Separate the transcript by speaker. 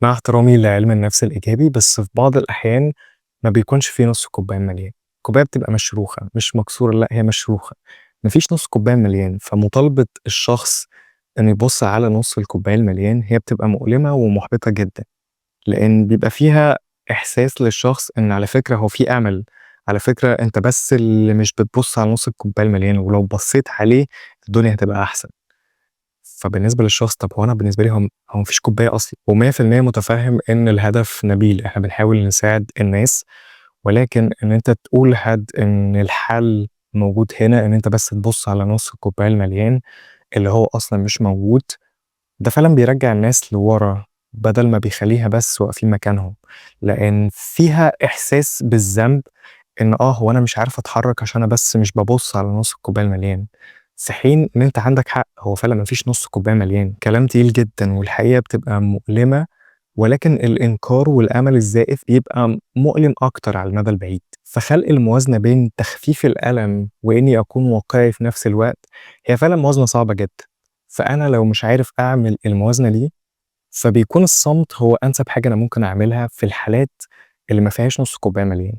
Speaker 1: مع احترامي لعلم النفس الإيجابي، بس في بعض الأحيان ما بيكونش في نُص كوباية مليان، الكوباية بتبقى مشروخة، مش مكسورة لأ هي مشروخة، ما فيش نُص كوباية مليان، فمطالبة الشخص إنه يبُص على نُص الكوباية المليان هي بتبقى مؤلمة ومُحبطة جدًا، لإن بيبقى فيها إحساس للشخص إن على فكرة هو في أمل، على فكرة أنت بس اللي مش بتبُص على نُص الكوباية المليان، ولو بصيت عليه الدنيا هتبقى أحسن. فبالنسبة للشخص طب هو أنا بالنسبة لي هو ما فيش كوباية أصلًا، و100% متفهم إن الهدف نبيل، إحنا بنحاول نساعد الناس، ولكن إن أنت تقول لحد إن الحل موجود هنا، إن أنت بس تبُص على نُص الكوباية المليان اللي هو أصلًا مش موجود، ده فعلًا بيرجّع الناس لورا بدل ما بيخلّيها بس واقفين مكانهم، لإن فيها إحساس بالذنب إن هو أنا مش عارف أتحرّك عشان أنا بس مش بابُص على نُص الكوباية المليان، في حين إن أنت عندك حق، هو فعلًا ما فيش نُص كوباية مليان، كلام تقيل جدًا والحقيقة بتبقى مؤلمة، ولكن الإنكار والأمل الزائف بيبقى مؤلم أكتر على المدى البعيد. فخلق الموازنة بين تخفيف الألم وإني أكون واقعي في نفس الوقت هي فعلًا موازنة صعبة جدًا. فأنا لو مش عارف أعمل الموازنة دي، فبيكون الصمت هو أنسب حاجة أنا ممكن أعملها في الحالات اللي ما فيهاش نُص كوباية مليان.